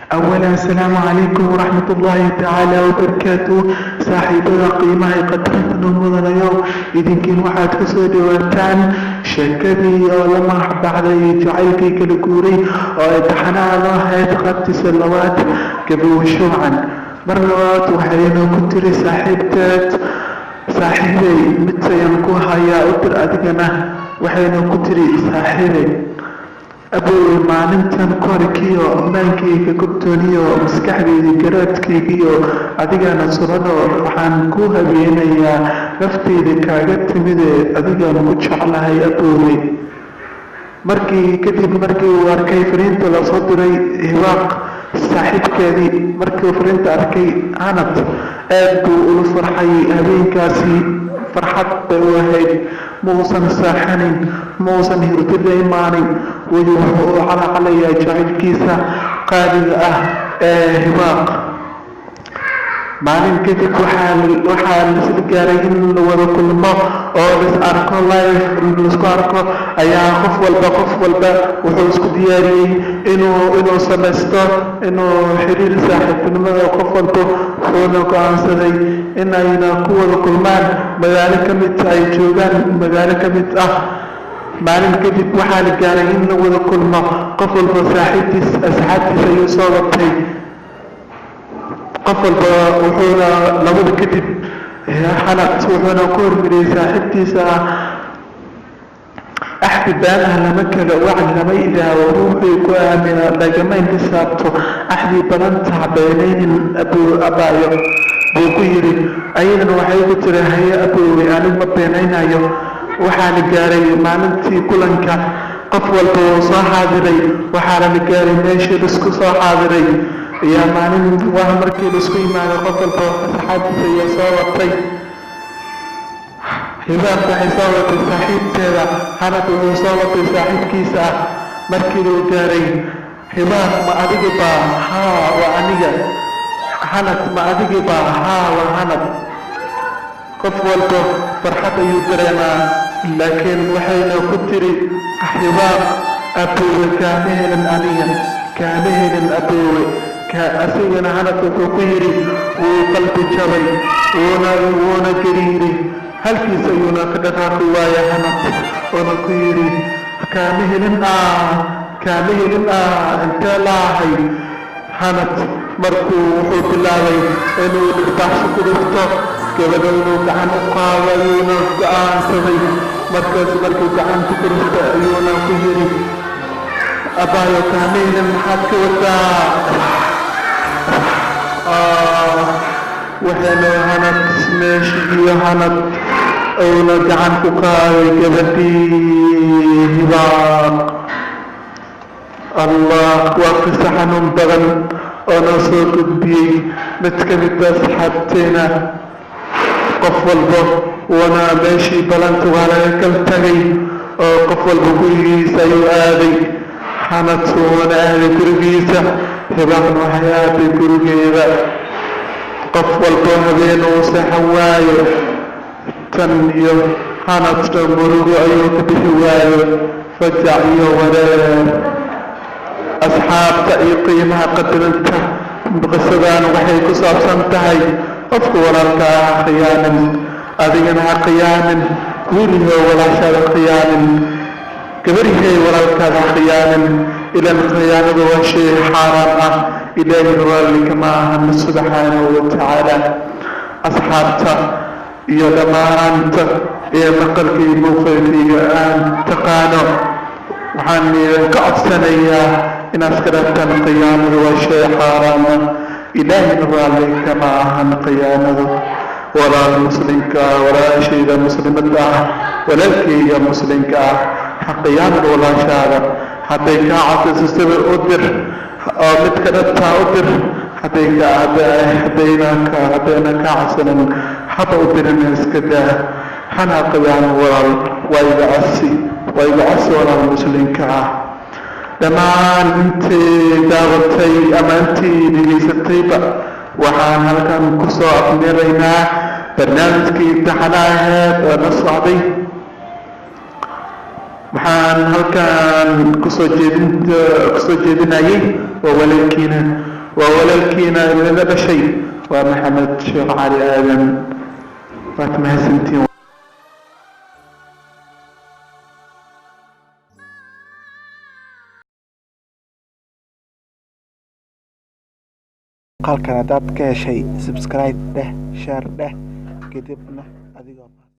Awalan, asalaamu calaykum waraxmat ullaahi tacaala wabarakaatu. Saaxiibada qiimaha iyo qadarinta noo mudanayo, idinkiin waxaad ku soo dhawaataan sheekadii oo la magac baxday Jacaylkii Kala Guuray, oo ay taxanaha loo ahayd qaybtiisa labaad, Gabow Shuucan. Mar labaad waxayna ku tiri saaxiibteed: "Saaxiibey, mid ayaan ku hayaa, u dir adigana." Waxayna ku tiri saaxiibey: "Abowe, maalintan korkiyo ammaankayga gobtooniyo maskaxdayda garaadkaygiyo adigana surano, waxaan ku habeenayaa naftayda kaaga timide, adigaan ku jeclahay, aboowe." Markii kadib markii uu arkay fariinta lasoo diray Hibaaq saaxiibkeedii, markii uu fariinta arkay Hanad, aad buu ula farxay. Habeenkaasi farxad bay u ahayd. Muusan saaxanin, muusan hurdo la imaanin. Weli wuxuu u calacalayaa jacaylkiisa qaaliga ah ee Hibaaq. Maalin kadib waxaa laisla gaaray in la wada kulmo oo lais arko, live laisku arko. Ayaa qof walba wuxuu isku diyaariyey inuu samaysto inuu xiriir saaxiibtinimada. Qof walba wuxuuna go-aansaday inayna ku wada kulmaan magaalo ka mid ay joogaan, magaalo ka mid ah. Maalin kadib waxaa la gaaray in la wada kulmo. Qof walba saaxiibtiis, asxaabtiis ayuu soo watay qof walba. Wuxuuna labada kadib Xanad wuxuuna ku hormariyey saaxiibtiisa ah: "Axdi been ah lama kala wacd, lama ilaawo, ruuxii ku aamina lagama intisaabto, axdii balanta ha beenaynin, abaayo," buu ku yidhi. Ayadana waxay ku tiri: "Haye aboowe, anigu ma beenaynayo." Waxaa la gaaray maalintii kulanka. Qof walba wuu soo xaadiray. Waxaana la gaaray meeshii laisku soo xaadiray iyo maalin waa markii laisku yimaaday. Qof walba asxaabtiisa ayaa soo watay. Hibaaq waxay soo watay saaxiibteeda, Hanad wuxuu soo watay saaxiibkiisa ah. Markii luu gaaray: "Hibaaq, ma adigi baa?" "Haa, waa aniga." "Hanad, ma adigi baa?" "Haa, waa Hanad." Qof walba farxad ayuu dareemaa, laakiin waxayna ku tiri Hibaaq: "Aboowe, kaama helin, aniga kaama helin, aboowe." Asigana Hanad wuxuu ku yidhi wuu qalbi jabay, wuuna gariiray, halkiis ayuuna ka dhaqaaqi waaya Hanad, oona ku yidhi: "Kaama helin ah, kaama helin ah, intee laahay?" Hanad markuu wuxuu bilaabay inuu dhirbaaxsho ku dhufto gabadha, inuu gacan u qaado ayuuna go-aansaday. Markaas markuu gacanta ku dhuftay ayuuna ku yidhi: "Abaayo, kaama helin, maxaad ka wadaa?" Waxayna Hanad meeshii Hanad uuna gacan ku qaaday gabadhii Hibaaq. Allah, waa qiso xanuun badan oo noo soo gudbiyey mid ka mid a asxaabteena. Qof walba wuuna meeshii balanta waa laga kala tagay oo qof walba gurigiisa ayuu aaday. Hanad wuuna aaday gurigiisa, Hibaaqna waxay aaday gurigeeda. Qof walbo habeen uu seexan waayo, tan iyo Hanadna murugo ayuu ka bixi waayo, fajac iyo wareer. Asxaabta iyo qiimaha qadarinta, qisadan waxay ku saabsan tahay qofka walaalka ah ha khiyaanin, adigana ha khiyaanin. Wiilihoo walaashaada khiyaanin, gabaryahay walaalkaada ha khiyaanin. Ilan khiyaanadu waa shay xaaraam ah, Ilaahay raalli kama ahan subxaanahu wa tacaala. Asxaabta iyo dhammaanta ee maqalka iyo muuqaalkayga aan taqaano, waxaan idinka codsanayaa inaad iska dhaaftaan khiyaanadu. Waa shay xaaraama, Ilaahayna raalli kama ahan khiyaanadu. Walaal muslimka ah, walaashayda muslimadda ah, walaalkayga muslimka ah, ha khiyaanin walaashaada. Hadday kaa codayso sawir u dir, oo midka dhabtaa u dir. Hadday ka haddayna ka haddayna kaa codsanin, haba u dirin, iska daa, hana khiyaanin, walaal. Waa iga codsi, waa iga codsi, walaal muslimka ah. Dhammaan intii daabatay ama intii dhegaysatayba, waxaan halkan kusoo afmeeraynaa barnaamijkii imtixaana aheed oo na socday. Waxaan halkan kusoo jeedinayay waa walaalkiina. Waa walaalkiina idinla dhashay, waa Maxamed Sheekh Cali Aadan. Waad mahadsantiin. Muuqaalkan haddaad ka heshay, subscribe dheh, share dheh, kadibna adigoo